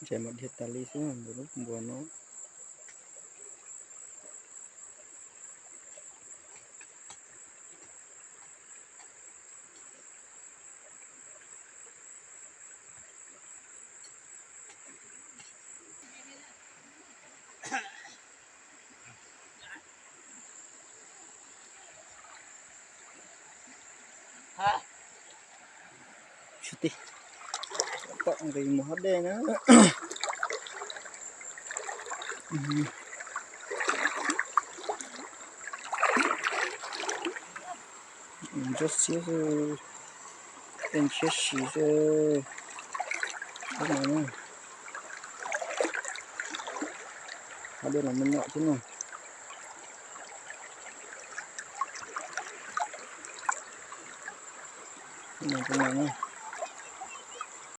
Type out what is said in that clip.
Ces mas dhia tas li xwb ntawm lub npuas no. Tshuav tij, tom nqis mus hab dej na. Ntsuab xiab xwb, tej ntshiab si xwb. Hab no, hab dej los me nyuam thiab na. Tus no na.